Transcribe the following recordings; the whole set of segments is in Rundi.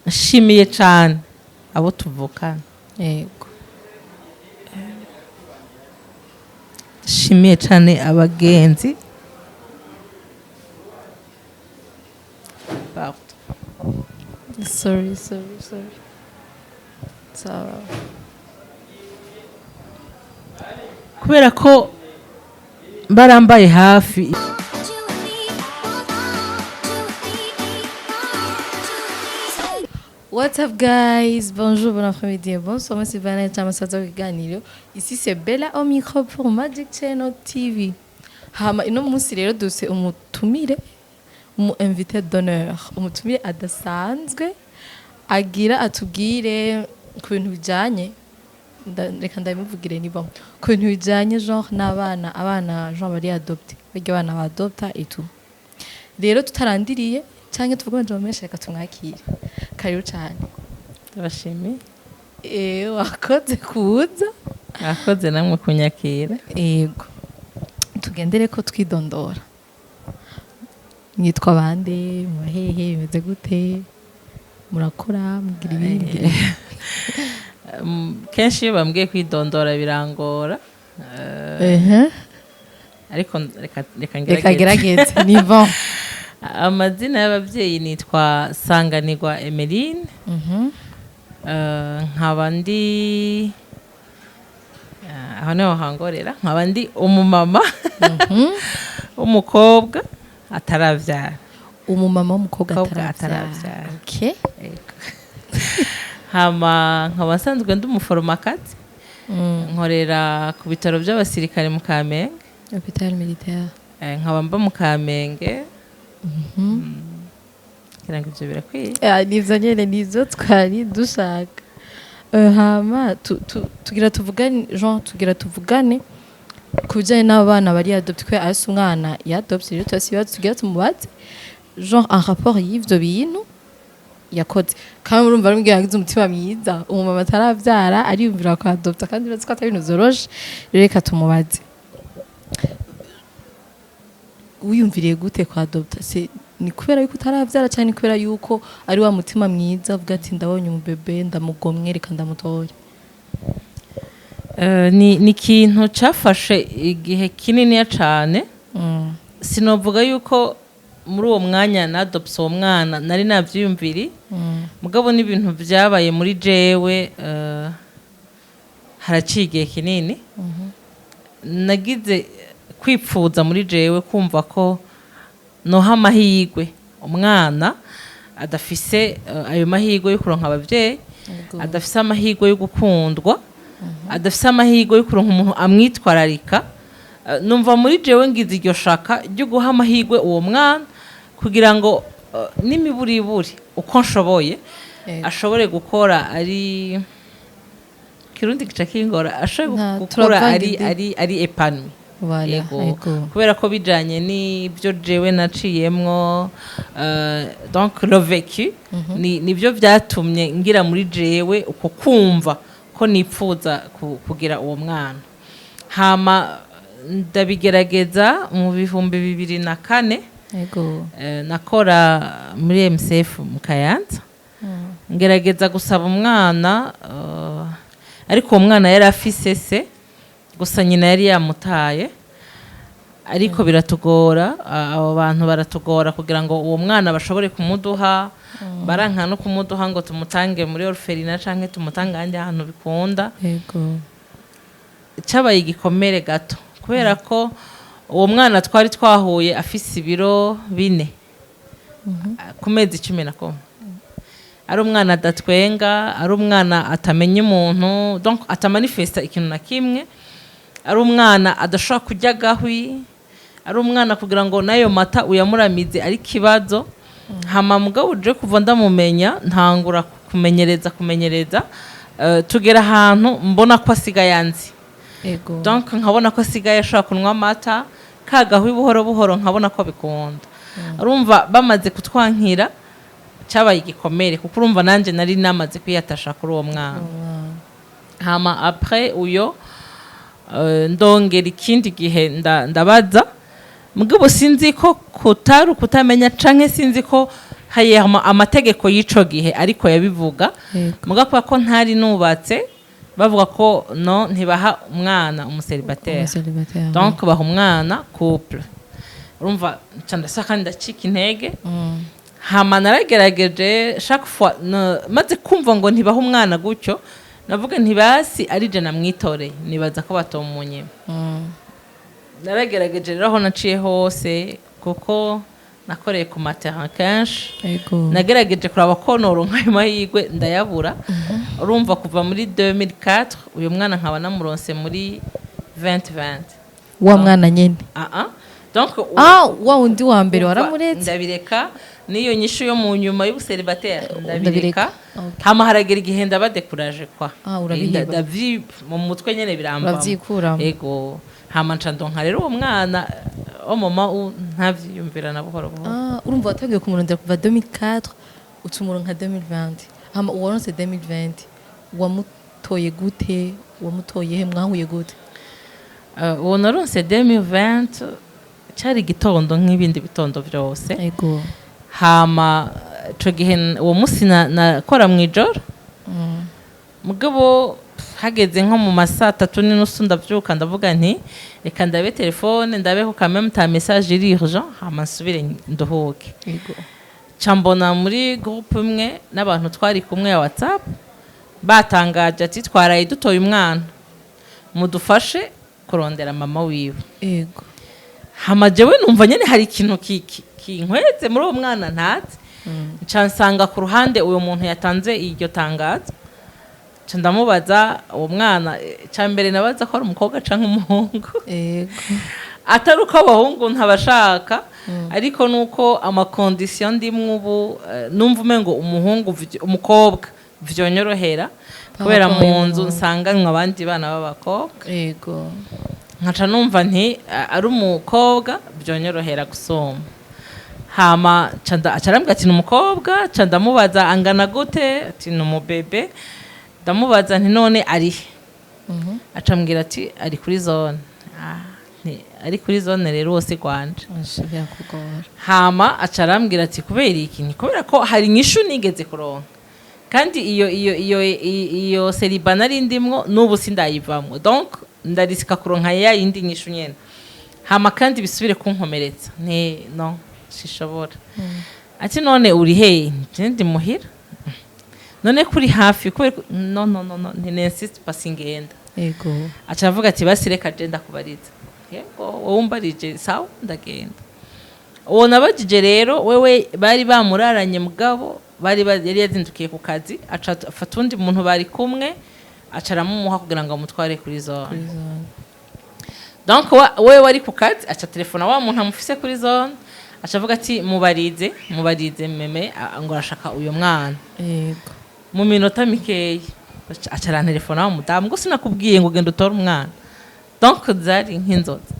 Nshimiye cane abo tuvukana. Nshimiye cane abagenzi. Pardon. Sorry, sorry, sorry. Sawa. Kubera ko barambaye hafi. What's up guys? Bonjour, bon après-midi et bonsoir. Moi, c'est Vanessa Chamasaza Kiganiro. Ici, c'est Bella au micro pour Magic Channel TV. Hama ino munsi rero duse umutumire, umu invité d'honneur, umutumire adasanzwe agira atubwire ku bintu bijanye, reka ndabimuvugire, ni bon, ku bintu bijanye genre n'abana, abana genre bari adopté, barya abana ba adopta et tout. Rero tutarandiriye canke tuvuge amajambo menshi, reka tumwakire. Karibu cane. Ndabashimiye. Wakoze kuza. Mwakoze namwe kunyakira. Yego, tugendere ko twidondora. Mwitwa bande? Mubahehe? Bimeze gute? Murakora? Mugira ibindi? Kenshi iyo bambwiye kwidondora birangora. Ariko reka Reka ngerageze. Gerageze, ni bon. Amazina y'ababyeyi nitwa Sanganirwa Emeline. Nkaba ndi, aho niho hangorera, nkaba ndi umumama w'umukobwa ataravyara. Umumama w'umukobwa Umukobwa ataravyara. ataravyara. Okay. Yego. Hama nkaba nsanzwe ndi umuforomakazi, nkorera ku bitaro by'abasirikare mu Kamenge. Hôpital militaire. Nkaba mba mu Kamenge. Ngira ngo ivyo birakwiye. Nivyo nyene, nivyo twari dushaka. Hama tugira tuvugane, genre tugira tuvugane ku bijanye n'abana bari adopté, kubera arese umwana yadopté. Rero turafise ibibazo tugira tumubaze, genre en rapport y'ivyo bintu yakoze. Kandi urumva arambwira yagize umutima mwiza, umumama ataravyara ariyumvira ko adopta, kandi urazi ko atari ibintu vyoroshe. Rero reka tumubaze: wiyumviriye gute kwa adopta? Se ni kubera yuko utaravyara, cyangwa ni kubera yuko ari wa mutima mwiza avuga ati: "Ndabonye umubebe, ndamugomwe, reka ndamutoye"? Ni ikintu cafashe igihe kininiya cane. Sinovuga yuko muri uwo mwanya nadopse uwo mwana nari navyiyumviri, mugabo n'ibintu vyabaye muri jewe. Haraciye igihe kinini nagize kwipfuza muri jewe kumva ko noha amahirwe umwana adafise ayo mahirwe yo kuronka abavyeyi, adafise amahirwe yo gukundwa, adafise amahirwe yo kuronka umuntu amwitwararika. Numva muri jewe ngize iryo shaka ryo guha amahirwe uwo mwana kugira ngo n'imiburiburi uko nshoboye ashobore gukora ari, kirundi gica kingora, ashobore gukura turavanga ari indimi. ari épanoui. Voilà, Yego. Yego. Kubera ko bijanye n'ibyo jewe naciyemwo, donc le vécu, ni nibyo byatumye ngira muri jewe uko kumva ko nipfuza kugira uwo mwana. Hama ndabigerageza mu 2004. Nakora muri MSF mu Kayanza, ngerageza gusaba umwana, ariko uwo mwana yari afise se gusa, nyina yari yamutaye. Ariko biratugora, abo bantu baratugora kugira ngo uwo mwana bashobore kumuduha. Baranka no kumuduha ngo tumutange muri orphelinat canke tumutange ahandi hantu bikunda. Cyabaye igikomere gato kubera ko uwo mwana twari twahuye afise ibiro 4 ku mezi 11, ari umwana adatwenga, ari umwana atamenya umuntu, donc atamanifesta ikintu na kimwe, ari umwana adashobora kurya agahwi, ari umwana kugira ngo n'ayo mata uyamuramize ari ikibazo. Hama mugabo uje kuva ndamumenya, ntangura kumenyereza, tugera ahantu mbona ko asigaye anzi. Donc nkabona ko asigaye ashobora kunywa amata, kagahwi buhoro buhoro, nkabona ko bikunda. Urumva bamaze kutwankira, cyabaye igikomere kuko urumva nanjye nari namaze kwiyatasha kuri uwo mwana. Hama après uyo, ndongera ikindi gihe ndabaza, mugabo sinzi ko kutari ukutamenya canke sinzi ko Hayama amategeko y'ico gihe ariko yabivuga. Muga kubera ko ntari nubatse, bavuga ko no ntibaha umwana umucélibataire. Umucélibataire. Donc baha umwana couple. Urumva nca ndasa kandi ndacika intege. Hama naragerageje chaque fois maze kumva ngo ntibaha umwana gutyo, navuga ntibasi ari je namwitoreye, nibaza ko batomunyima. Naragerageje rero aho naciye hose, kuko nakoreye ku materrain kenshi. Nagerageje kuraba ko noronka ayo mahirwe, ndayabura. Urumva kuva muri 2004, uyu mwana nkaba namuronse muri 2020. Wa mwana nyene? Ah ah, donc Ah, wa wundi wa mbere urumva, waramuretse? Ndabireka, n'iyo nyishu yo mu nyuma y'ubucélibataire ndabireka. Ndabireka. Okay. Hama haragera igihe ndaba découragée kwa. Ah, urabiheba. Mu mutwe nyene birambamo. Uravyikuramo. Ego. Hama nca ndonka rero uwo mwana o mama ntavyiyumvira na buhoro buhoro. Ah, urumva watangiye kumurondera kuva 2004, uca umuronka 2020. Hama uwaronse 2020 wamutoye gute? Wamutoye he? Mwahuye gute? Uwo naronse 2020, cari igitondo nk'ibindi bitondo vyose. Hama ico gihe uwo musi nakora mw'ijoro, mugabo hageze nko mu masaa 3:30 ndavyuka, ndavuga nti reka ndabe telefone, ndabe ko quand même ta message iri urgent, hama nsubire nduhuke. Ca mbona muri groupe imwe n'abantu twari kumwe ya WhatsApp batangaje ati twaraye dutoye umwana, mudufashe kurondera mama wiwe. Hama jewe numva nyene hari ikintu kinkwetse muri uwo mwana ntazi. Nca nsanga ku ruhande uwo muntu yatanze iryo tangazo, nca ndamubaza uwo mwana. Ca mbere nabaza ko ari umukobwa canke umuhungu. Atari uko abahungu ntabashaka, ariko nuko amaconditions ndimwo ubu, numva umengo umuhungu umukobwa vyonyorohera kubera rapport mu nzu y'umuhungu. nsanganywe abandi bana b'abakobwa. Nkaca numva nti ari umukobwa byonyorohera gusoma. Hama aca arambwira ati ni umukobwa. Ca ndamubaza angana gute, ati ni umubébé. Ndamubaza nti none arihe? Aca ambwira ati ari kuri zone. Ah, nti ari kuri zone rero wose gwanje. Asha, birakugora. Hama aca arambwira ati kubera iki? Ni kubera ko hari inyishu nigeze kuronka, kandi iyo célibat nari ndimwo n'ubu sindayivamwo, donc ndarisika kuronka ya yindi nyishu nyene, hama kandi bisubire kunkomeretsa. Nti no sishobora. Ati none uri hehe? Nti ndi muhira. None kuri hafi? Kubera no no no no, nti n'insiste pas, singenda. Aca avuga ati basi reka je ndakubariza. Yego, wowe umbarije sawa, ndagenda. Uwo nabajije rero wewe bari bamuraranye, mugabo bari yari yazindukiye ku kazi, aca afata undi muntu bari kumwe, aca aramumuha kugira ngo amutware kuri zone. Kuri zone. Donc wewe wari ku kazi aca telefona wa muntu amufise kuri zone, aca avuga ati mubarize, mubarize meme ngo arashaka uyo mwana. Mu minota mikeyi aca arantelefona wa mudamu ngo sinakubwiye ngo genda utore umwana. Donc zari nk'inzozi.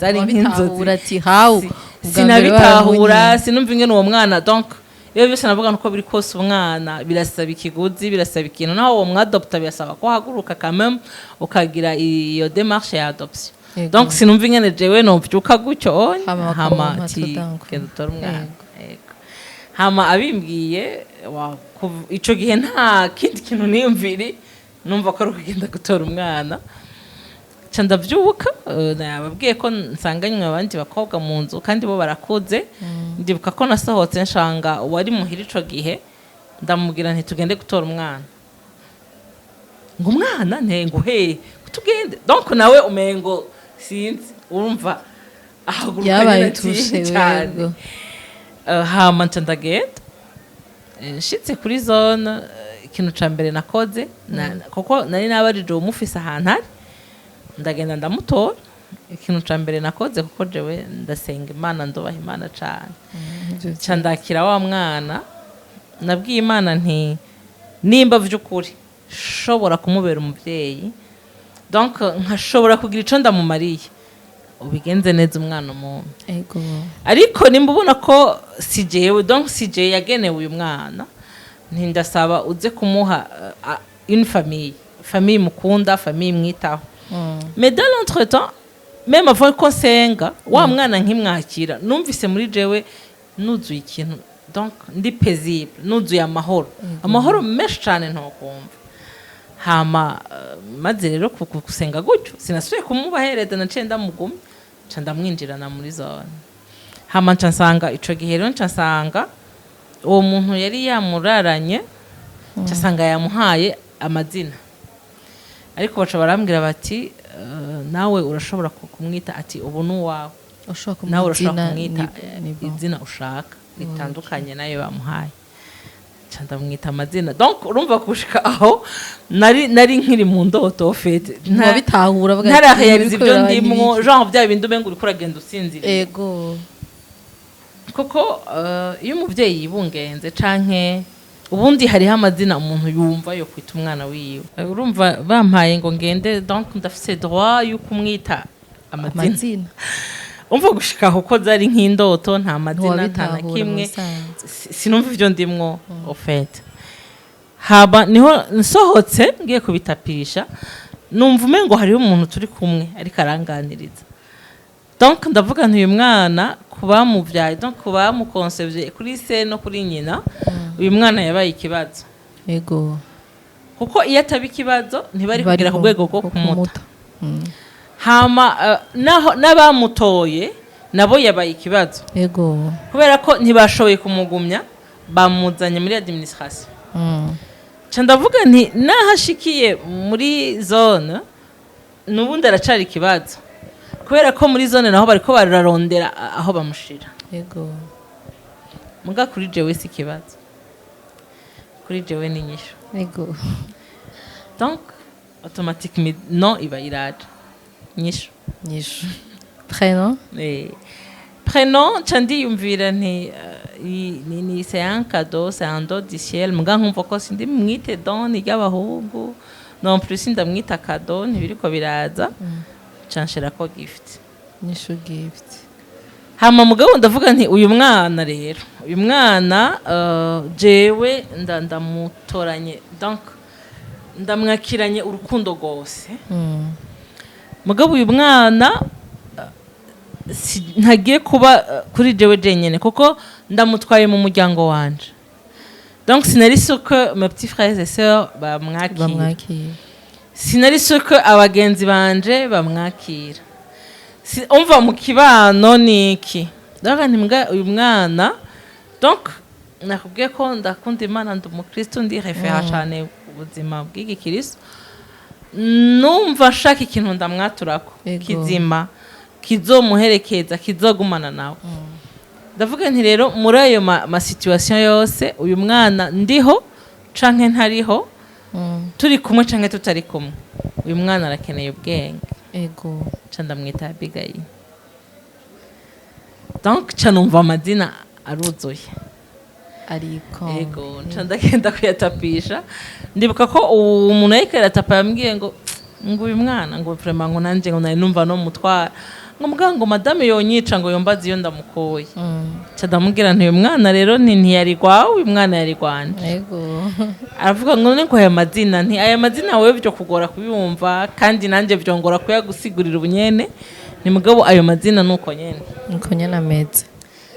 Zari nk'inzozi. Wabitahura ati hawu ubwa mbere? Sinabitahura. Baramunye. Sinumva ingene uwo mwana. Donc iyo byose navuga nuko biri kose, umwana birasaba ikiguzi, birasaba ikintu, naho uwo mwadopta birasaba ko uhaguruka quand même ukagira iyo démarche ya adoption. Donc sinumva ingene jewe novyuka gutyo onye Hama hama bakamuha ati tudanko. genda utore umwana. Yego. Hama abimbwiye ico gihe nta kindi kintu niyumviri, numva ko ari ukugenda gutora umwana. Ca ndavyuka, nababwiye ko nsanganywe abandi bakobwa mu nzu kandi bo barakuze. Ndibuka ko nasohotse nshanga uwari muhira ico gihe, ndamubwira nti tugende gutora umwana. Ngo umwana? Ntengo he, tugende. Donc nawe umengo sinzi, urumva ahaguruka Yabaye nyene ati, touché. cane. Wego. Hama nca ndagenda. Nshitse kuri zone, ikintu ca mbere nakoze kuko nari nabarije uwumufise ahantu ari, ndagenda ndamutora. Ikintu ca mbere nakoze, kuko jewe ndasenga Imana, ndubaha Imana cane, nca ndakira wa mwana. Nabwiye Imana nti nimba vy'ukuri shobora kumubera umuvyeyi, donc nkashobora kugira ico ndamumariye, ubigenze neza umwana umuntu. Ariko nimba ubona ko si jewe, donc si jewe yagenewe uyu mwana, ntindasaba uze kumuha une famille, famille mukunda, famille mwitaho. Mais dans l'entretemps, même avant ko nsenga wa mwana, nkimwakira numvise muri jewe nuzuye ikintu Donc ndi paisible, nuzuye amahoro, amahoro menshi cane ntokumva. Hama maze rero gusenga gutyo, sinasubiye kumubahereza, naciye ndamugumya, nca ndamwinjirana muri zone. Hama nca nsanga ico gihe rero, nca nsanga uwo muntu yari yamuraranye, nca nsanga yamuhaye amazina, ariko baca barambwira bati: "Nawe urashobora kumwita," ati: "Ubu ni uwawe." Ushobora Nawe kumuha urashobora izina. Kumwita Ni bon. izina ushaka ritandukanye nayo bamuhaye. Nca ndamwita amazina. Donc urumva, gushika aho nari nkiri mu ndoto en fait. Ntiwabitahura, avuga ati, Ntarahayariza "Ibiriko ibyo biraba ndimwo." n'ibiki? Genre bya bindi umenga uriko uragenda usinziriye. Kuko iyo umubyeyi yibungenze, canke ubundi hariho amazina umuntu yumva yo kwita umwana wiwe. Urumva bampaye ngo ngende, donc ndafise droit yo kumwita amazina. Amazina. Umva, gushika aho ko zari nk'indoto, nta mazina, nta na Ntiwabitahura mu kimwe. bisanzwe. Sinumva ivyo ndimwo en fait. Haba niho nsohotse ngiye kubitapisha, numva umengo hariho umuntu turi kumwe ariko aranganiriza. Donc ndavuga nti: "Uyu mwana ku bamuvyaye, donc ku bamukonsevye, kuri se no kuri nyina, uyu mwana yabaye ikibazo." Kuko iyo ataba ikibazo ntibari Bari kugera ku rwego rwo kumuta. Hama naho n'abamutoye nabo yabaye ikibazo, kubera ko ntibashoboye kumugumya, bamuzanye muri administration. Nca ndavuga nti: "Naho ashikiye muri zone, n'ubundi aracari ikibazo, kubera ko muri zone naho bariko bararondera aho bamushira." Muga kuri jewe si ikibazo, kuri jewe ni inyishu. Donc automatiquement non iba iraje, nyishu. Nyishu. Prénom? Prénom, nca ndiyumvira nti ni c'est un cadeau, c'est un don du ciel. Muga nkumva ko sindi mwite don ni ry'abahungu, non plus ndamwita cadeau, ntibiriko biraza. Nca nshirako Gift. Nyishu Gift. Hama mugabo ndavuga nti: "Uyu mwana rero, uyu mwana jewe ndamutoranye, donc ndamwakiranye urukundo rwose." Mugabo uyu mwana ntagiye kuba kuri jewe jenyene, kuko ndamutwaye mu muryango wanje. Donc sinari sûr que mes petits frères et sœurs bamwakira. Bamwakira. Sinari sûr que abagenzi banje bamwakira. Umva, mu kibano niki. Ndavuga nti: "Mbwa uyu mwana," donc nakubwiye ko ndakunda Imana, ndi umukristo, ndi référa cyane ubuzima bw'igikristo. Numva nshaka ikintu ndamwaturako kizima, kizomuherekeza, kizogumana nawe. Ndavuga nti: "Rero muri ayo ma situation yose, uyu mwana ndiho canke ntariho, turi kumwe canke tutari kumwe, uyu mwana arakeneye ubwenge." Ca ndamwita Abigail. Donc ca numva amazina aruzuye. Ariko Ego, nca ndagenda kuyatapisha. Ndibuka ko uwo muntu yariko aratapa yambwiye ngo uyu mwana, ngo vraiment, ngo nanje ngo nari numva no mutwara, ngo mbwa ngo madame yonyica, ngo yombaze iyo ndamukuye. Nca ndamubwira nti: "Uyu mwana rero ntiyari gwawe, uyu mwana yari gwanje." Aravuga ngo: "None ngo aya mazina?" Nti: "Aya mazina wewe byo kugora kuyumva, kandi nanjye byongora kuyagusigurira ubunyene." Ni mugabo ayo mazina nuko nyene. Niko nyene ameze.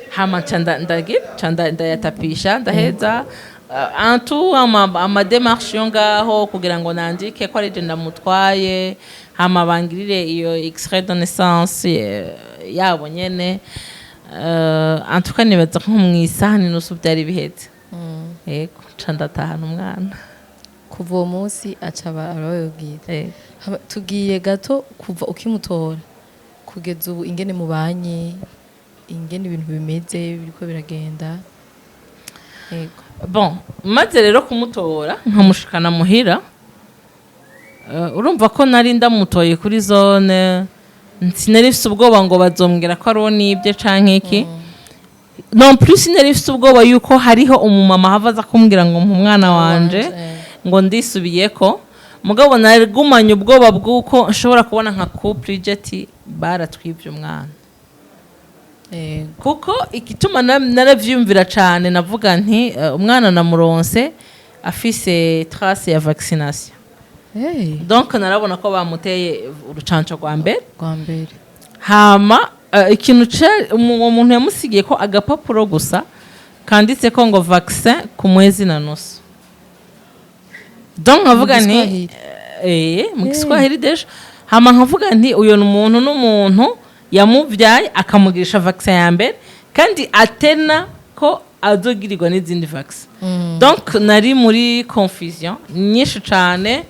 Hama nca nca ndayatapisha, ndaheza. En tout ama démarche yo ngaho kugira ngo nandike ko ari je ndamutwaye, hama bangirire iyo extrait de naissance yabo nyene. En tout cas nibaza nko mu isaha n'inusu byari biheze. Yego, nca ndatahana umwana. Kuva uwo munsi aca arababwira. Yego. Hama tugiye gato kuva ukimutora kugeza ubu, ingene mubanye, ingene ibintu bimeze, biriko biragenda. Yego. Bon, maze rero kumutora nkamushikana muhira, urumva ko nari ndamutoye kuri zone, sinari mfise ubwoba ngo bazombwira ko ari uwo nibye canke iki. Non plus sinari mfise ubwoba yuko hariho umumama hava aza kumbwira ngo mpa umwana wanje, ngo ndisubiyeko. Mugabo nagumanye ubwoba bw'uko nshobora kubona nka couple ije ati: "Baratwibye umwana." Kuko igituma naravyiyumvira cane, navuga nti: "Umwana namuronse afise trace ya vaccination." Donc narabona ko bamuteye urucanco rwa mbere. Rwa mbere. Hama ikintu uwo muntu yamusigiye ko agapapuro gusa. Kanditse ko ngo vaccin ku mwezi na nusu. Donc nkavuga nti Giswahili. Mu Giswahili déjà. Hama nkavuga nti uyu ni umuntu, n'umuntu yamubyaye akamugirisha vaccin ya mbere, kandi atena ko azogirirwa n'izindi vaccin. Donc nari muri confusion nyinshi cane,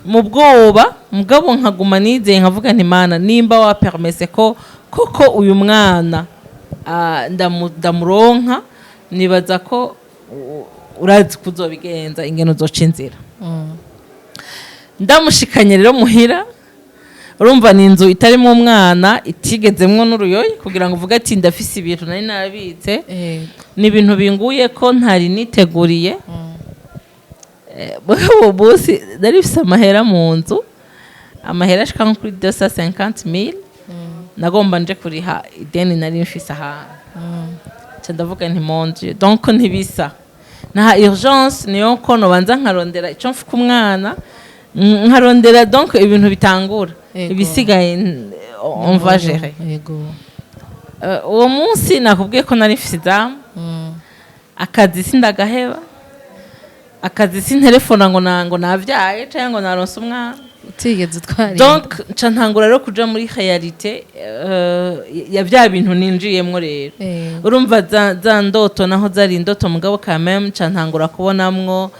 mu bwoba, mugabo nkaguma nizeye, nkavuga nti: "Mana, nimba wapermise ko koko uyu mwana ndamuronka, nibaza ko urazi kuzobigenza ingene uzoca inzira." Ndamushikanye rero muhira, urumva ni inzu itarimo umwana, itigezemwo n'uruyoyi kugira ngo uvuge ati ndafise ibintu nari nabitse. Ni ibintu binguye ko ntari niteguriye. Uwo munsi nari mfise amahera mu nzu, amahera ashika nko kuri 250 mille. Nagomba nje kuriha ideni nari mfise ahantu. Nca ndavuga nti: "Mon Dieu, donc ntibisa nta urgence, niyo ko nobanza nkarondera ico mfuka umwana, nkarondera donc ibintu bitangura, ibisigaye on va gérer." Uwo munsi nakubwiye ko nari mfise izamu. Akazi sindagaheba, akazi sintelefona ngo ngo navyaye canke ngo naronse umwana. Utigeze utwara. Donc nca ntangura rero kuja muri réalité ya bya bintu ninjiyemwo rero. Urumva za ndoto naho zari indoto, mugabo quand même nca ntangura kubonamwo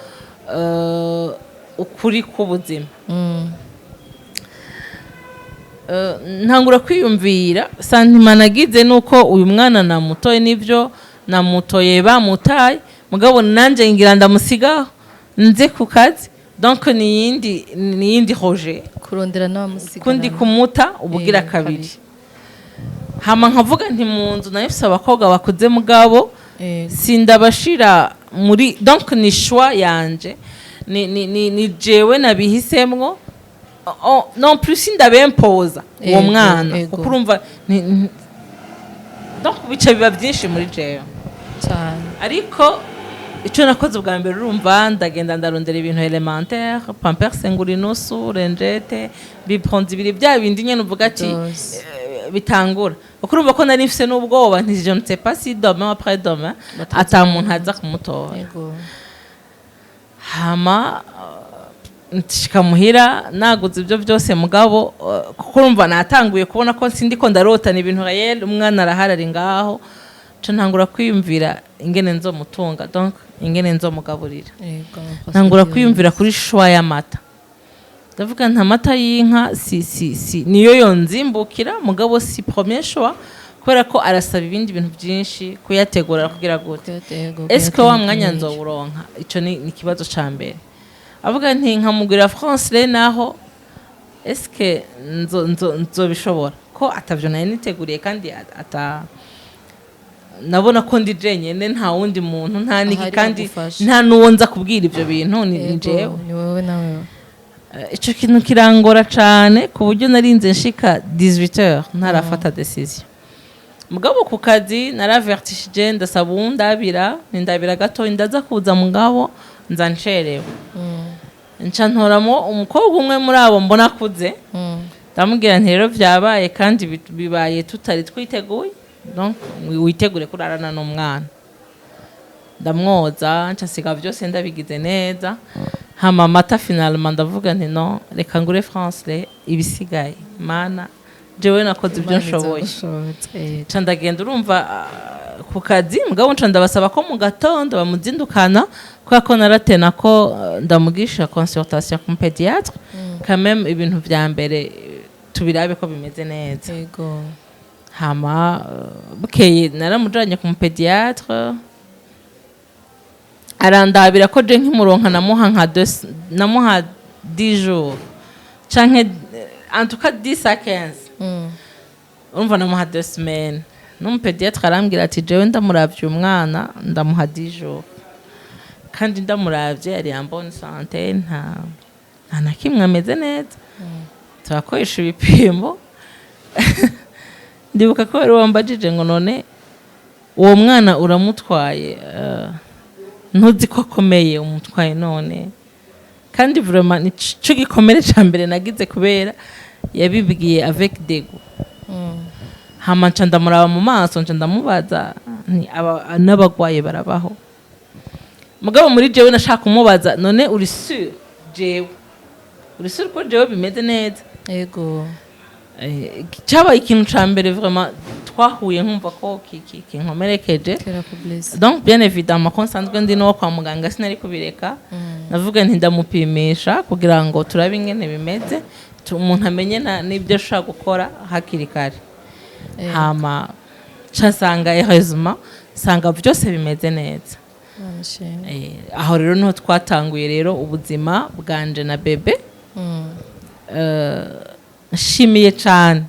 ukuri k'ubuzima. Ntangura kwiyumvira, sentiment nagize nuko uyu mwana namutoye, nivyo namutoye bamutaye, mugabo nanje ngira ndamusigaho nze ku kazi. Donc ni yindi roje. Kurondera n'abamusigarana. Kundi kumuta ubugira kabiri. Hama nkavuga nti mu nzu nayo mfise abakobwa bakuze, mugabo sindabashira muri, donc ni choix yanje, ni jewe nabihisemwo. Oh, non plus sindabempoza uwo mwana, kuko urumva donc bica biba byinshi muri jewe. Ariko icyo nakoze ubwa mbere, urumva ndagenda ndarondera ibintu élémentaire: pampers ngura inusu, lingettes, biberon zibiri, bya bindi nyene uvuga ati Byose. Bitangura, kuko urumva ko nari mfise n'ubwoba nti je ne sais pas si demain, après demain, Bataza. Ata muntu aza kumutora. Hama nshika muhira naguze ibyo byose, mugabo kuko urumva natanguye kubona ko sindiko ndarotana ibintu réel, umwana arahari, ari ngaho. Nca ntangura kwiyumvira ingene nzomutunga, donc ingene nzomugaburira. Ntangura kwiyumvira kuri choix y'amata. Ndavuga nta mata y'inka si niyo yonzimbukira, mugabo si premier choix, kubera ko arasaba ibindi bintu byinshi kuyategura kugira gute. Est-ce que wa mwanya nzowuronka? Ico ni ikibazo ca mbere. Avuga nti nkamugurira France Lait naho, est-ce que nzobishobora ko atavyo nari niteguriye, kandi ata nabona ko ndi jenyene, nta wundi muntu, nta niki, Ahari kandi agufasha. nta n'uwo nza kubwira ivyo bintu, ni jewe. Ni wowe nawe. Ico kintu kirangora cane ku buryo narinze nshika 18 heures ntarafata décision. Mugabo ku kazi naravertishije, ndasaba uwundabira, nindabira gato, ndaza kuza, mugabo nza ncerewe. Nca ntoramo umukobwa umwe muri abo mbona akuze, ndamubwira nti: "Rero vyabaye, kandi bibaye tutari twiteguye, donc witegure kurarana n'umwana." Ndamwoza, nca nsiga byose ndabigize neza. Hama amata, finalement ndavuga nti: "No, reka ngure France Lait, ibisigaye Mana, jewe nakoze ibyo nshoboye." Nca ndagenda, urumva, ku kazi, mugabo nca ndabasaba ko mu gatondo bamuzindukana, kubera ko naratena ko ndamugisha consultation ku pédiatre quand même, ibintu vya mbere tubirabe ko bimeze neza. Hama bukeye naramujanye ku mupédiatre, arandabira ko je nkimuronka namuha nka namuha 10 jours canke en tout cas 10 à 15. Urumva namuha 2 semaines. N'umupédiatre arambwira ati: "Jewe ndamuravye umwana ndamuha 10 jours, kandi ndamuravye ari en bonne santé, nta na kimwe, ameze neza, turakoresha ibipimo." Ndibuka ko wari wambajije ngo: "None uwo mwana uramutwaye, ntuzi ko akomeye, umutwaye none?" Kandi vraiment ni cyo gikomere ca mbere nagize, kubera yabibwiye avec dégoût. Hama nca ndamuraba mu maso, nca ndamubaza. Ni n'abagwaye barabaho. Mugabo muri jewe nashaka kumubaza: none uri sûr jewe, uri sûr ko jewe bimeze neza? Cyabaye ikintu ca mbere vraiment twahuye nkumva ko kinkomerekeje. Kirakublesse. Donc bien évidemment ko nsanzwe ndi n'uwo kwa muganga, sinari kubireka. Navuga nti ndamupimisha kugira ngo turabe ingene bimeze, umuntu amenye n'ibyo ashobora gukora hakiri kare. Hama ca nsanga, heureusement, nsanga byose bimeze neza. Imana. Aho rero niho twatanguye rero ubuzima bwanje na bébé. Nshimiye cyane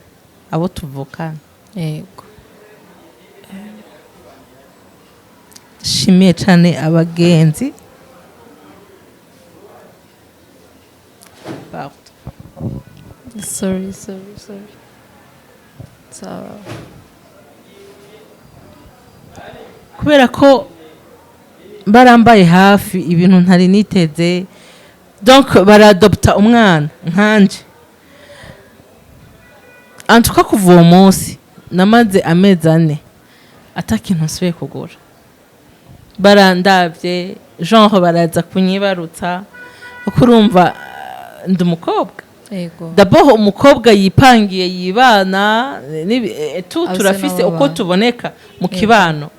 abo tuvukana. Nshimiye cyane abagenzi. Pardon. Sorry, sorry, sorry, sawa. Kubera ko barambaye hafi ibintu ntari niteze, donc baradopta umwana nkanje. Antuka kuva uwo munsi namaze amezi 4 atakintu nsubiye kugura. Barandavye, genre baraza kunyibarutsa, kuko urumva ndi umukobwa. D'abord umukobwa yipangiye, yibana Afise turafise n'abo uko bana. tuboneka mu kibano.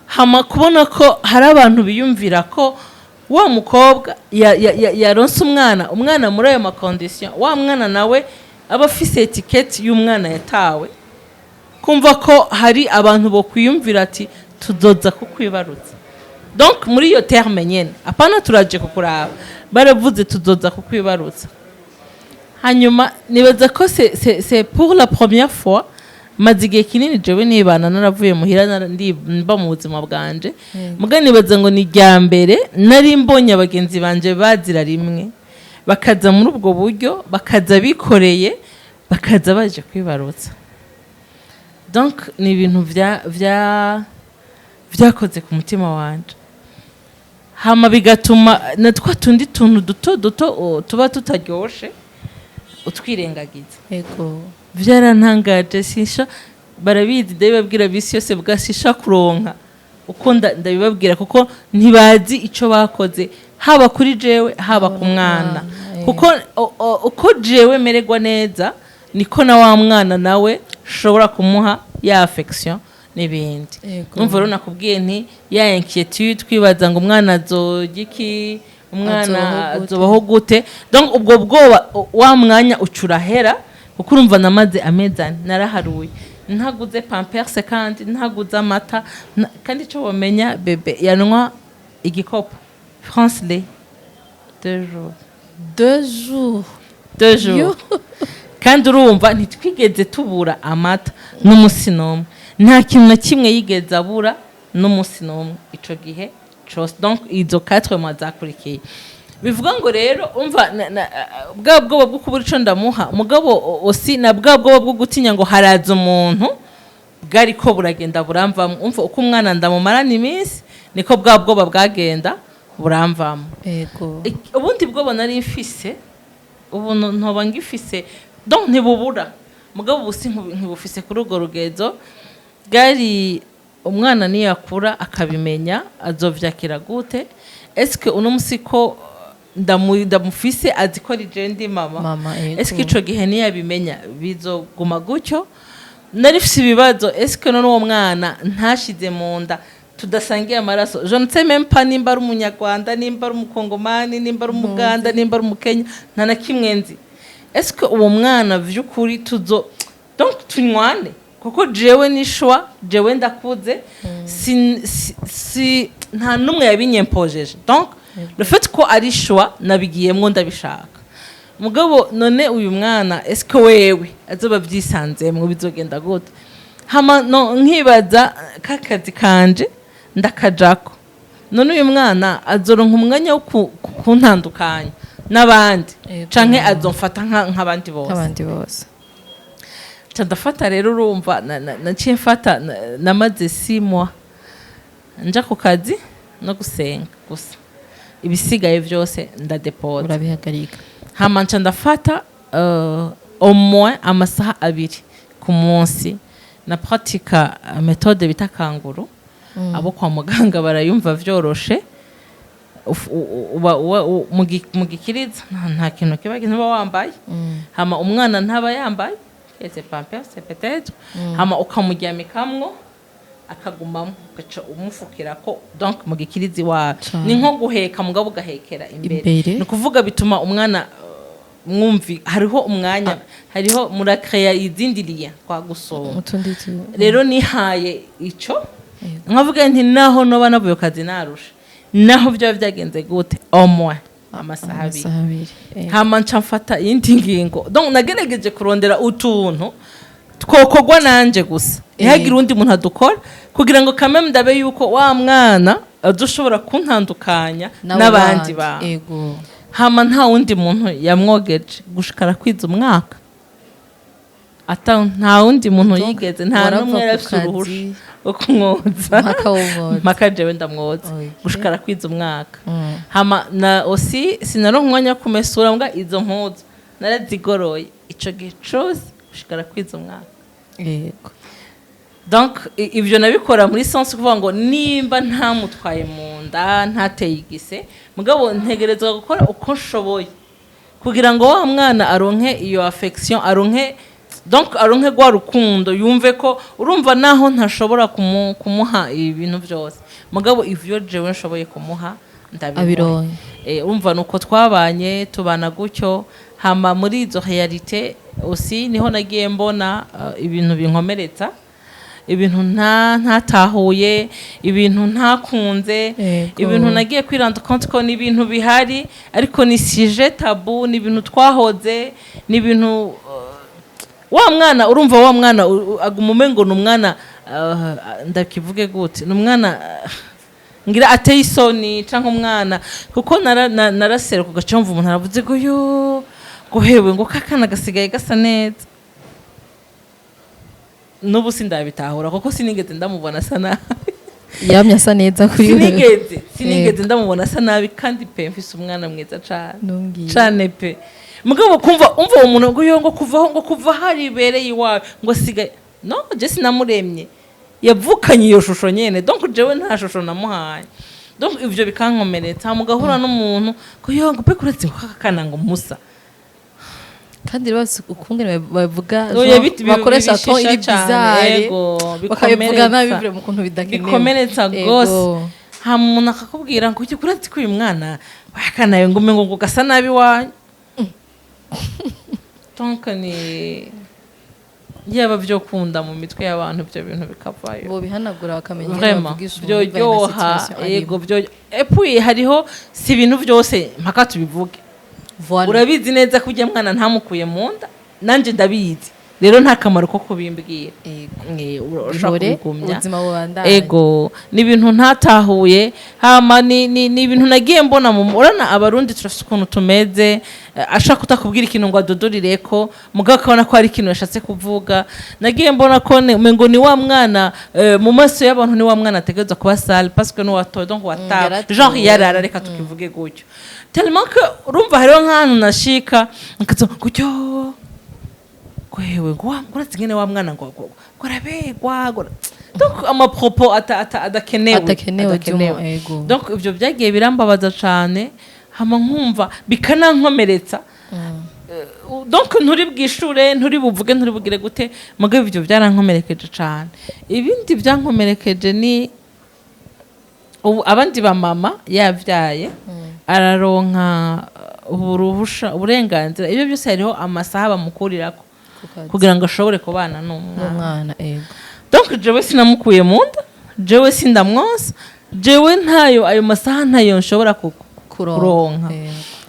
Hama kubona ko hari abantu biyumvira ko wa mukobwa yaronse umwana muri ayo ma conditions, wa mwana nawe aba afise étiquette y'umwana yatawe, kumva ko hari abantu bo kwiyumvira ati tuzoza kukwibarutsa. Donc muri iyo terme nyene, apana turaje kukuraba, baravuze tuzoza kukwibarutsa. Hanyuma nibaza ko c'est pour la première fois, maze igihe kinini jewe nibana, naravuye muhira, mba mu buzima bwanje. Muga nibaza ngo ni irya mbere nari mbonye abagenzi banje bazira rimwe bakaza muri ubwo buryo, bakaza bikoreye, bakaza baje kwibarutsa. Donc ni ibintu vya vyakoze ku mutima wanje, hama bigatuma na twa tundi tuntu duto duto tuba tutaryoshe utwirengagiza. Byarantangaje, sinsha barabizi, ndabibabwira bisi yose bwa sisha kuronka uko ndabibabwira, kuko ntibazi ico bakoze, haba kuri jewe, haba ku mwana. Kuko uko jewe mererwa neza, niko na wa mwana nawe shobora kumuha ya affection n'ibindi. Numva rero nakubwiye nti ya inquiétude, twibaza ngo umwana azorya iki, umwana Azobaho gute? azobaho gute. Donc ubwo bwoba wa mwanya ucurahera, kuko urumva namaze amezi 4, naraharuye, ntaguze Pampers kandi ntaguze amata, kandi icyo wamenya, bébé yanwa igikopo France Lait 2 jours. 2 jours? 2 jours. Kandi urumva ntitwigeze tubura amata n'umunsi n'umwe, nta kintu na kimwe yigeze abura n'umunsi n'umwe ico gihe cose. Donc izo 4 mois zakurikiye, bivuga ngo rero umva bwa bwoba bwo kubura ico ndamuha, mugabo osi na bwa bwoba bwo gutinya ngo haraza umuntu, bwariko buragenda buramvamo. Umva, uko umwana ndamumarana iminsi, niko bwa bwoba bwagenda buramvamo. Ubundi bwoba nari mfise, ubu ntoba ngifise, donc ntibubura, mugabo ubu si nkibufise kuri urwo rugezo. Bwari umwana niyakura akabimenya azovyakira gute? Eske uno musi ko ndamufise, azi ko ari je ndi mama? Mama, ego. Eske ico gihe niyabimenya bizoguma gutyo? Nari mfise ibibazo: eske none uwo mwana ntashize mu nda, tudasangiye amaraso, je ne sais même pas nimba ari umunyarwanda, nimba ari umukongomani, nimba ari umuganda, nimba ari umukenya, nta na kimwe nzi, eske uwo mwana vy'ukuri tuzo donc tunywane? Kuko jewe ni choix, jewe ndakuze, si nta n'umwe yabinyempojeje. Donc le fait ko ari choix nabigiyemwo ndabishaka, mugabo none uyu mwana eske wewe azoba byisanzemwo, bizogenda gute? Hama no nkibaza kakazi kanje ndakajako, none uyu mwana azoronka umwanya wo kuntandukanya n'abandi, canke azomfata nk'abandi bose? Nk'abandi bose. Nca ndafata rero, urumva naciye mfata namaze 6 mois nja ku kazi no gusenga gusa, ibisigaye byose ndadepoza. Urabihagarika. Hama nca ndafata au moins amasaha 2 ku munsi na pratika méthode bita kangourou. Abo kwa muganga barayumva vyoroshe. Uba mu gikiriza nta kintu kiba, ntuba wambaye, hama umwana ntaba yambaye keretse pampers peut-être, hama ukamuryamikamwo akagumamo, ugaca umufukirako. Donc mu gikirizi wawe Cane. ni nko guheka, mugabo ugahekera imbere. Imbere. Ni ukuvuga bituma umwana mwumvi hariho umwanya, hariho murakeya izindi liens kwa gusoma. Utundi tu. Rero nihaye ico, nkavuga nti naho noba navuye ku kazi narusha, naho byaba byagenze gute, au moins amasaha 2. Amasaha 2. Hama nca mfata iyindi ngingo. Donc nagerageje kurondera utuntu twokorwa nanje gusa, ntihagire uwundi muntu adukora, kugira ngo kameme ndabe yuko wa mwana adushobora kuntandukanya n'abo n'abandi bantu. Hama nta wundi muntu yamwogeje gushikara kwiza umwaka, ata nta wundi muntu Donc, yigeze, nta warava n'umwe yari ku afise uruhusha kazi, rwo kumwoza. Mpaka wumwoza. Mpaka jewe ndamwoza gushikara kwiza umwaka. Hama na aussi sinaronka umwanya wo kumesura, mbwa izo mpuzu narazigoroye ico gihe cose gushikara kwiza umwaka. Donc ivyo nabikora muri sens kuvuga ngo nimba ntamutwaye mu nda, ntateye igise, mugabo ntegerezwa gukora uko nshoboye kugira ngo wa mwana aronke iyo affection, aronke, donc aronke rwa rukundo, yumve ko urumva naho ntashobora kumuha ibintu byose, mugabo ivyo jewe nshoboye kumuha ndabimuha. Abironke. Urumva nuko twabanye, tubana gutyo. Hama muri izo réalité aussi niho nagiye mbona ibintu binkomeretsa, ibintu ntatahuye, ibintu ntakunze, ibintu nagiye kwiranda compte ko ni ibintu bihari, ariko ni sujet tabou, ni ibintu twahoze, ni ibintu wa mwana, urumva wa mwana aguma umengo ni umwana, ndakivuge gute, ni umwana ngira ateye isoni, canke umwana kuko naraseruka ugaca wumva umuntu aravuze ngo yo, ngo hewe, ngo kakana gasigaye gasa neza. N'ubu sindabitahura kuko sinigeze ndamubona asa nabi. Yamye asa neza kuri wewe. Sinigeze ndamubona asa nabi, kandi pe mfise umwana mwiza cane. Ntumbwire. Cane pe. Mugabo kumva umva uwo muntu ngo yo, ngo kuvaho, ngo kuva haribereye iwawe, ngo sigaye no je sinamuremye, yavukanye iyo shusho nyene. Donc jewe nta shusho namuhaye. Donc ivyo bikankomeretsa, mugahura n'umuntu ngo yo, ngo pe kuretse ngo kakana ngo musa. Kandi rero bafise ukungene bavuga, Oya, genre, bakoresha bakoresha ton iri cane, bizarre, ego, bakabivuga nabi bikomeretsa. bivure mu kuntu bidakenewe. Bikomeretsa gose. Hama umuntu akakubwira ngo ujye kuretse ko uyu mwana wakanaye ngo umengo ngo gasa nabi iwanyu. Donc ni yaba byo kunda mu mitwe y'abantu, ibyo bintu bikavayo. Bobihanagura bakamenya ingene Vraiment bavugisha umuntu bivanye na byoryoha situation arimo. Yego, byo. Et puis hariho si ibintu byose mpaka tubivuge. Voilà. Urabizi neza ko ujya mwana ntamukuye mu nda, nanjye ndabizi, rero nta kamaro ko kubimbwira. Urashobora Bihore, kubigumya. Ubuzima bubandanye. Ego, ni ibintu ntatahuye. Hama ni ibintu nagiye mbona mu urana Abarundi turafite ukuntu tumeze, ashaka kutakubwira ikintu ngo adodorireko, mugabo akabona ko hari ikintu yashatse kuvuga. Nagiye mbona ko umengo ni wa mwana, mu maso y'abantu ni wa mwana ategerezwa kuba sale parce que ni watoye, donc watawe. Yaratowe. Genre yarara, reka tukivuge gutyo, tellement que urumva hariho nk'ahantu nashika nkaza gutyo ngo hewe, ngo wa uratse ingene wa mwana ngo arabegwa, ngo donc ama propos ata adakenewe. Adakenewe. Adakenewe. By'umu- ego. Donc ivyo byagiye birambabaza cane, hama nkumva bikanankomeretsa. Donc nturi bwishure, nturi buvuge, nturi bugire gute, mugabo ivyo byarankomerekeje cane. Ibindi byankomerekeje ni ubu abandi ba mama yabyaye araronka uburuhusha, uburenganzira, ibyo byose, hariho amasaha bamukurirako Ku kazi. kugira ngo ashobore kubana n'umwana. N'umwana, ego. Donc jewe sinamukuye mu nda, jewe sindamwonsa, jewe ntayo ayo masaha ntayo nshobora kuronka.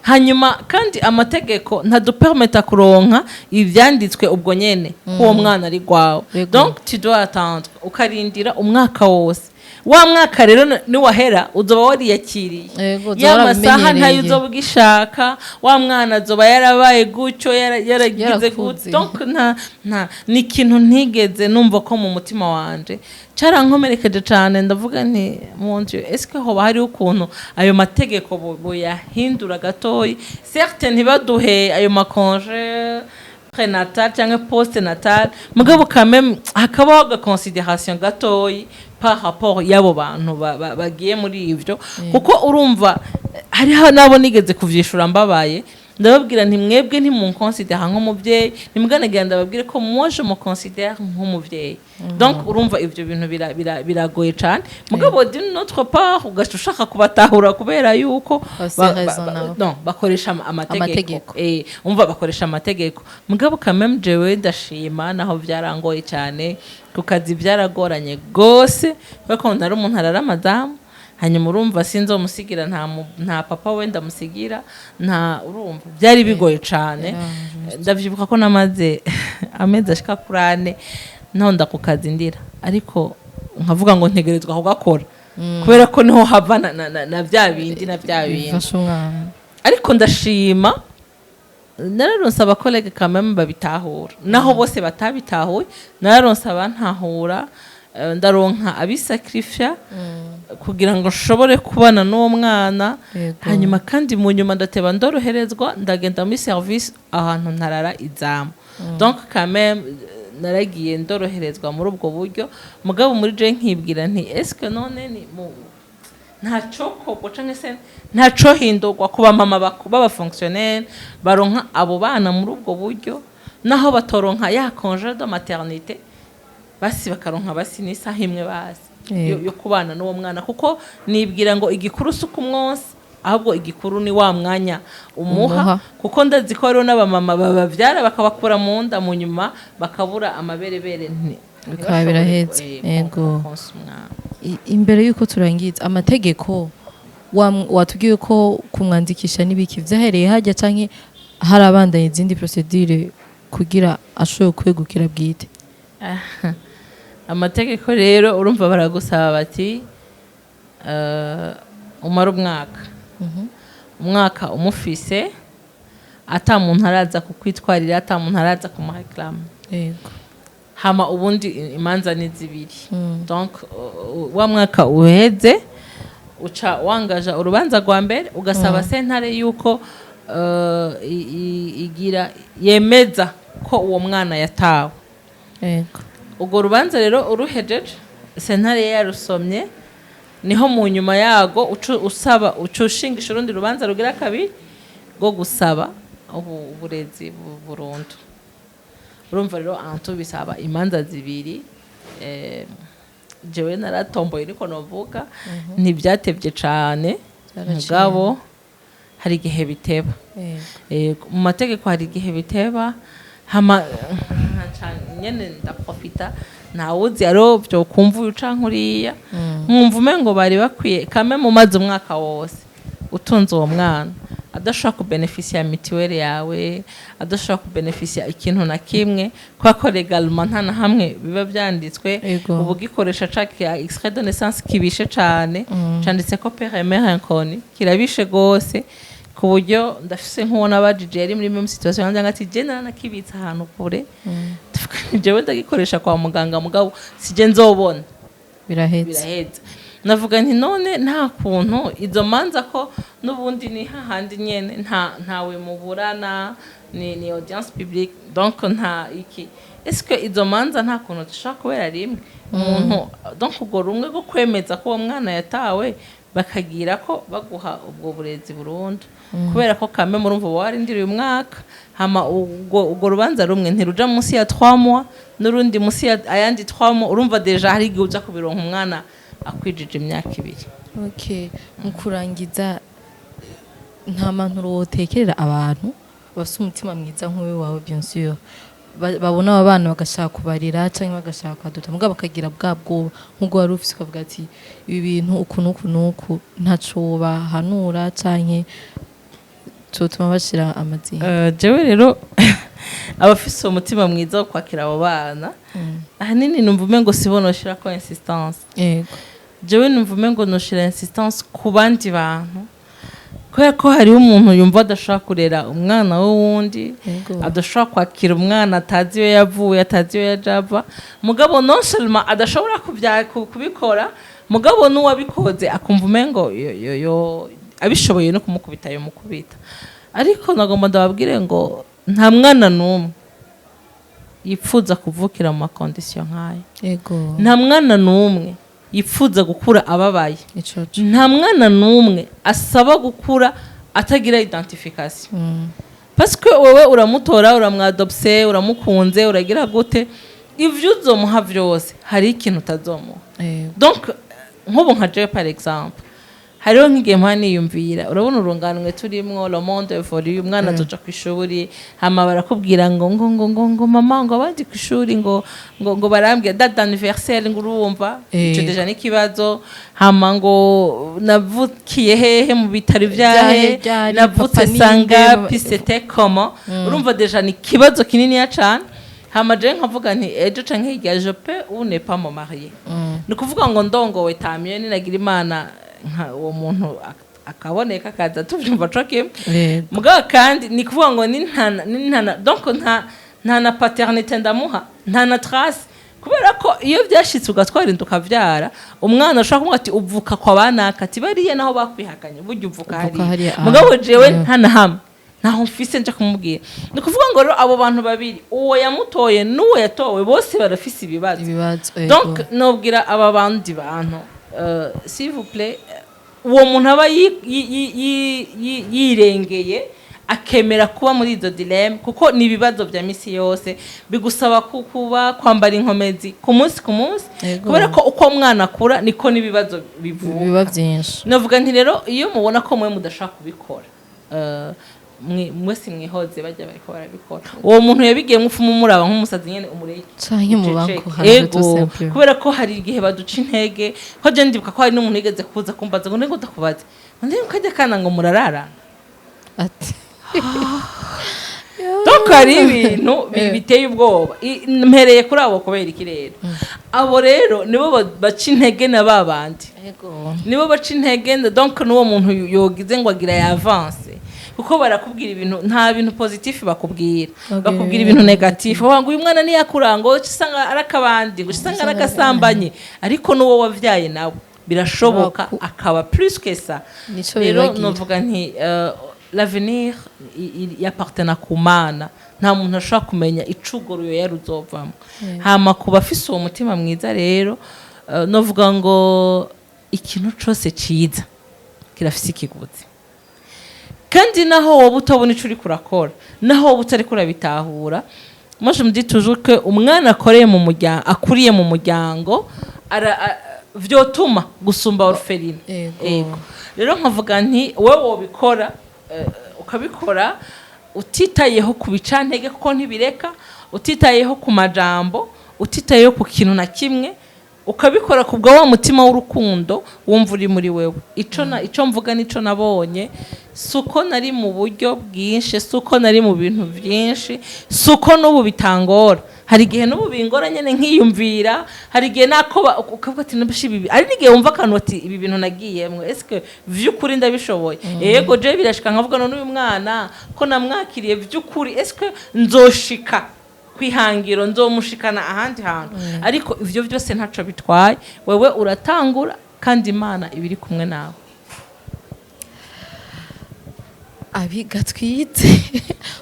Hanyuma kandi amategeko ntadupermeta kuronka ivyanditswe ubwo nyene ko uwo mwana ari gwawe. Donc tu dois attendre, ukarindira umwaka wose. Wa mwaka rero niwahera uzoba wariyakiriye. Uzoba Ya masaha ntayo warabimenyereye. uzoba ugishaka, wa mwana azoba yarabaye gutyo, yaragize Yarakuze. gutyo. Donc nta ni ikintu ntigeze numva ko mu mutima wanje carankomerekeje cane. Ndavuga nti mon Dieu, est-ce que hoba hariho ukuntu ayo mategeko boyahindura gatoyi, certes ntibaduhe ayo ma congé prénatal cyangwa post natal, mugabo quand même hakabaho aga considération gatoyi. par rapport y'abo bantu bagiye muri ivyo, kuko urumva hariho nabo nigeze kuvyishura mbabaye, ndababwira nti: "Mwebwe ntimunconsidère nk'umuvyeyi, nimuganagira ndababwire ko moi je me considère nk'umuvyeyi." Donc urumva ivyo bintu biragoye cane, mugabo d'une autre part ugaca ushaka kubatahura kubera yuko Bafise raison nabo. Non, bakoresha amategeko. Amategeko. Umva, bakoresha amategeko, mugabo quand même jewe ndashima, naho byarangoye cyane ku kazi, byaragoranye gose, kubera ko ntari umuntu arara amazamu. Hanyuma urumva sinzomusigira, nta papa we ndamusigira, nta, urumva byari bigoye cane. Ndavyibuka ko namaze amezi ashika kuri 4 ntonda ku kazi ndira, ariko nkavuga ngo ntegerezwa kugakora kubera ko niho hava na bya bindi na bya bindi bifasha umwana. Ariko ndashima, nararonse abacollègues kameme babitahura, naho bose batabitahuye. Nararonse abantahura, ndaronka abisacrifia kugira ngo nshobore kubana n'uwo mwana. Hanyuma kandi mu nyuma ndateba ndoroherezwa, ndagenda muri service ahantu ntarara izamu. Donc quand même naragiye ndoroherezwa muri ubwo buryo. Mugabo muri je nkibwira nti: "Est-ce que none ni mu ntacokorwa canke se ntacohindurwa ku bamama b'abafonctionnaire baronka abo bana muri ubwo buryo, naho batoronka ya congé de maternité, basi bakaronka basi n'isaha imwe basi yo kubana n'uwo mwana?" Kuko nibwira ngo igikuru si ukumwonsa, ahubwo igikuru ni wa mwanya umuha. Umuha. Kuko ndazi ko hariho n'abamama babavyara bakabakura mu nda, mu nyuma bakabura amaberebere, Bikaba ntibashobore biraheze. konsa umwana. Imbere yuko turangiza, amategeko watubwiye ko kumwandikisha n'ibiki vyahereye hajya, canke harabandanya izindi procédure kugira ashobore kwegukira bwite? Amategeko rero, urumva baragusaba bati umara umwaka umufise, ata muntu araza kukwitwarira, ata muntu araza kumuréclama. Hama ubundi imanza ni zibiri. Donc wa mwaka uheze, uca wangaja urubanza rwa mbere, ugasaba sentare yuko igira yemeza ko uwo mwana yatawe. Urwo rubanza rero uruhejeje, sentare yarusomye, niho mu nyuma yago uca usaba, uca ushingisha urundi rubanza rugira kabiri rwo gusaba uburezi burundu. Urumva rero antu bisaba imanza zibiri. Jewe naratomboye, niko novuga, ntibyatevye cane. Byaraciye. Mugabo hari igihe biteba. Mu mategeko hari igihe biteba. Hama nkaca nyene ndaprofita, ntawuzi aro byo kumva uyu canke uriya, nkumva umengo bari bakwiye kame mu mazi umwaka wose utunze uwo mwana, adashobora kubénéficia mutuelle yawe, adashobora kubénéficia ikintu na kimwe, kubera ko légalement nta na hamwe biba byanditswe. Ubu gikoresha ca ka extrait de naissance kibishe cane, canditse ko père et mère inconnu, kirabishe gose, ku buryo ndafise nk'uwo nabajije yari muri même situation yanjye, ati: "Je naranakibitse ahantu kure." Ndavuga nti: "Jewe ndagikoresha kwa muganga, mugabo sije nzobona." Birahetse. Biraheze. Navuga nti: "None nta kuntu izo manza, ko n'ubundi ni hahandi nyene, ntawe muburana, ni audience publique, donc nta iki, est-ce que izo manza nta kuntu zishobora kubera rimwe umuntu, donc ubwo rumwe rwo kwemeza ko uwo mwana yatawe, bakagira ko baguha ubwo burezi burundu?" Kubera ko kame murumva uba warindiriye umwaka, hama ubwo rubanza rumwe ntiruja munsi ya 3 mois, n'urundi munsi ya ayandi 3 mois. Urumva déjà hari igihe uja kubironka umwana akwijije imyaka 2. Okay, mu kurangiza, nta mpanuro wotekerera abantu bafite umutima mwiza nk'uwe wawe, bien sûr, babona aba bana bagashaka kubarira cyangwa bagashaka kubaduta, mugabo bakagira bwa bwoba nk'ubwo wari ufise, ukavuga ati ibi bintu uku n'uku n'uku, ntaco bahanura canke cotuma bashira amazinga? Jewe rero abafise umutima mwiza wo kwakira abo bana, ahanini numva umengo sibo noshirako insistance. Jewe numva umengo noshira insistance ku bandi bantu, kubera ko hariho umuntu yumva adashobora kurera umwana w'uwundi, adashobora kwakira umwana atazi iyo yavuye, atazi iyo yaje ava. Mugabo non seulement adashobora kubikora, mugabo n'uwabikoze akumva umengo yo abishoboye no kumukubita yomukubita. Ariko nagomba ndababwire ngo nta mwana n'umwe yipfuza kuvukira mu maconditions nk'ayo. Nta mwana n'umwe. yipfuza gukura ababaye. Ico co. Nta mwana n'umwe asaba gukura atagira identification, parce que wowe uramutora, uramwadopse, uramukunze, uragira gute, ivyo uzomuha vyose hari ikintu utazomuha. Donc nk'ubu nka jewe, par exemple, hariho nk'igihe mpora niyumvira, urabona urunganwe turimwo, le monde évolue, umwana azoja ku ishuri, hama barakubwira ngo mama, ngo abandi ku ishuri ngo barambwira date d'anniversaire, ngo urumva ico déjà n'ikibazo. Hama ngo navukiye hehe, mu bitaro vyahe, Vyahe, ryari, navutse papa ninde, sangapi, c'était comment? Urumva déjà ni ikibazo kininiya cane. Hama jewe nkavuga nti ejo canke hirya je peux ou ne pas me marier. Ni ukuvuga ngo ndongowe tamiye, ninagira Imana nka uwo muntu akaboneka, akaza tuvyumva co kimwe. Mugabo kandi ni kuvuga ngo ni ntana, donc nta na paternité ndamuha, nta na trace, kubera ko iyo byashitse ugatwara inda ukavyara umwana, ushobora kumubwira ati uvuka kwa banaka, ati bariya naho bakwihakanye, burya uvuka Uvuka hariya. Hariya, ah. Mugabo jewe nta na hamwe ntaho mfise nja kumubwira. Ni ukuvuga ngo rero abo bantu babiri, uwo yamutoye n'uwo yatowe, bose barafise ibibazo. Ibibazo, yego. Donc nobwira aba bandi bantu, s'il vous plaît, uwo muntu aba yirengeye akemera kuba muri izo dilemme, kuko ni ibibazo bya misi yose, bigusaba kuba kwambara inkomezi ku munsi ku munsi, kubera ko uko umwana akura niko n'ibibazo bivuka. Biba byinshi. Navuga nti rero iyo mubona ko mwe mudashaka kubikora, mwese mwihoze bajya bariko barabikora. Uwo muntu yabigiye mupfumu muraba nk'umusazi nyene, umureke. Canke mu Uceceke. bankuhaje tout Ego, simplement. Kubera ko hari igihe baduca intege, ko je ndibuka ko hari n'umuntu yigeze kuza kumbaza ngo ngo ndakubaze, ngo ndi kajya kana ngo murararana. Ati Donc hari ibintu biteye ubwoba. Mpereye kuri abo kubera iki? Rero abo rero nibo baca intege na ba bandi, nibo baca intege. Donc n'uwo muntu yogize ngo agira y'avance, kuko barakubwira ibintu, nta bintu positif bakubwira. Babwira bakubwira ibintu ibintu négatif, bavuga ngo uyu mwana niyakura ngo uca usanga ari akabandi, ngo uca usanga ari agasambanyi, ariko n'uwo wavyaye nawe birashoboka akaba plus que ça. Nico Rero bibagira. novuga nti l'avenir yappartena ku Mana, nta muntu ashobora kumenya icugo ruyoya ruzovamo. Hama ku bafise uwo mutima mwiza rero, novuga ngo ikintu cose ciza kirafise ikiguzi, kandi naho woba utabona ico uriko urakora, naho woba utariko urabitahura, moi je me dis toujours que umwana akoreye mu muryango, akuriye mu muryango, vyotuma gusumba orphelinat. Ego. Rero nkavuga nti wowe wobikora, ukabikora utitayeho ku bicantege, kuko ntibireka, utitayeho ku majambo, utitayeho ku kintu na kimwe, ukabikora ku bwa wa mutima w'urukundo wumva uri muri wewe. Ico na ico mvuga nico nabonye, si uko nari mu buryo bwinshi, si uko nari mu bintu byinshi, si uko n'ubu bitangora. Hari igihe n'ubu bingora nyene, nkiyumvira, hari igihe nako ukavuga ati nabashe ibi, ari n'igihe wumva akantu ati ibi bintu nagiyemwo, eske vy'ukuri ndabishoboye? Yego, je birashika nkavuga none uyu mwana ko namwakiriye vy'ukuri, eske nzoshika kwihangiro, nzomushikana ahandi hantu? Ariko ivyo byose ntaco bitwaye, wewe uratangura kandi Imana iba iri kumwe nawe. Abiga twite,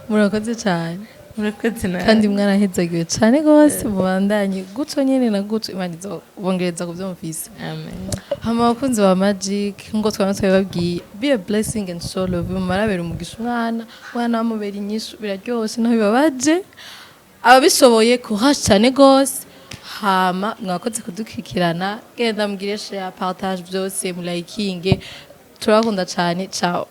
murakoze cyane. Murakoze nawe. Kandi mwarahezagiwe cyane rwose, mubandanye gutyo nyene na gutyo, Imana izobongereza ku byo mufise. Amen. Hama abakunzi ba Magic, ngo twaba twabibabwiye, be a blessing and show love. Mumarabera umugisha umwana, umwana bamubera inyishu, biraryoshe naho bibabaje. Ababishoboye, courage cyane rwose. Hama mwakoze kudukurikirana, genda mugire share, partage, byose mulayikinge. Turabakunda cyane, ciao.